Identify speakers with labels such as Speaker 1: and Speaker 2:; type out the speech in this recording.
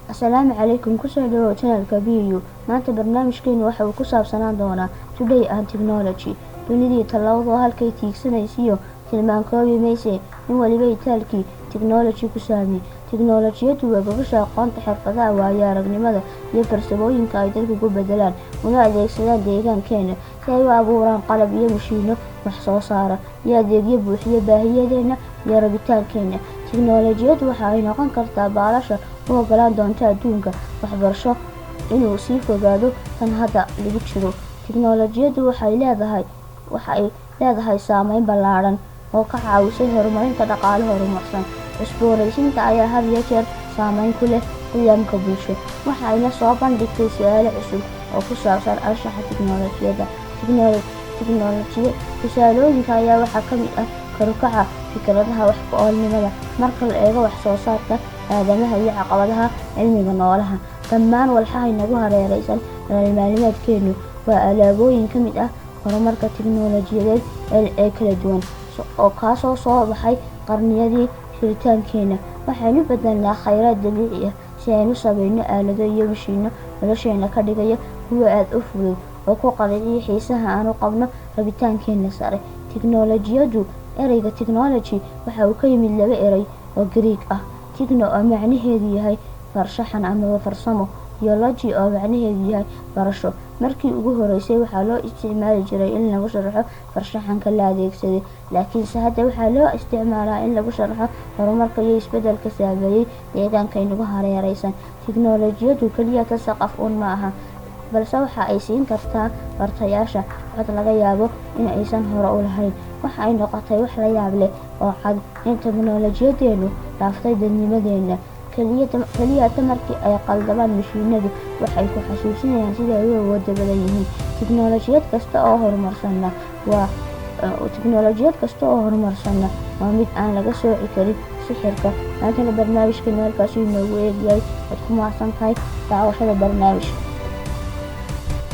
Speaker 1: Asalaamu calaykum, kusoo dhawow channelka BU. Maanta barnaamijkeenu waxa uu ku saabsanaan doonaa Today and Technology. Dunidii tallawdoo halkay tiigsanaysiyo tilmaan koobi mayse, nin waliba itaalkii technology ku saami. Tiknolojiyadu waa gogasha aqoonta, xirfadaha, waayo aragnimada iyo farsamooyinka ay dadku ku bedelaan una adeegsadaan deegaankeena si ay u abuuraan qalab iyo mashiino wax soo saara iyo adeegyo buuxiya baahiyadeena iyo rabitaankeena. Tiknolojiyadu waxa ay noqon kartaa baalasha u ogolaan doonta adduunka waxbarasho inuu sii fogaado tan hadda lagu jiro. Tiknolojiyadu waxa ay leedahay saameyn ballaaran oo ka caawisay horumarinta dhaqaale horumarsan. Cusboonaysiinta ayaa had iyo jeer saameyn ku leh qiyamka bulsho, waxa ayna soo bandhigtay su'aalo cusub oo ku saabsan anshaxa tiknolojiyadda. Tiknolojiya tusaalooyinka ayaa waxaa ka mid ah kor u kaca fikradaha wax ku oolnimada marka la eego wax soo saarka aadamaha iyo caqabadaha cilmiga noolaha. Dhammaan walxaha inagu hareeraysan nolol maalmeedkeenu waa alaabooyin ka mid ah horumarka tiknolojiyadeed ee kala duwan oo kaasoo soo baxay qarniyadii jiritaankeena. Waxaynu bedelnaa khayraad dabiici ah si aynu sameyno aalado iyo mashiino nolosheena ka dhigaya kuwo aad u fudud oo ku qanciya xiisaha aan u qabno rabitaankeena sare. Tiknolojiyadu, ereyga technology waxa uu ka yimid laba erey oo Giriig ah: techno oo macnaheedu yahay farshaxan amaba farsamo, iyo logy oo macnaheedu yahay barasho. Markii ugu horeysay waxaa loo isticmaali jiray in lagu sharxo farshaxanka la adeegsaday, laakiinse hadda waxaa loo isticmaalaa in lagu sharxo horumarka iyo isbedelka saameeyay deegaanka inagu hareeraysan. Tiknolojiyadu kaliya ta saqaf uun ma aha, balse waxa ay siin kartaa bartayaasha cod laga yaabo in aysan hore u lahayn. Waxa ay noqotay wax la yaab leh oo cad in teknolojiyadeenu dhaaftay dadnimadeena. Keliyata markii ay qaldamaan mashiinadu, waxay ku xasuusinayaan sida ay u awooda badan yihiin. Tiknolojiyad kasta oo horumarsanna waa mid aan laga sooci karin sixirka. Maantana barnaamijkeenu halkaasuu inoogu eegyahay. Waad ku mahadsan tahay daawashada barnaamijka.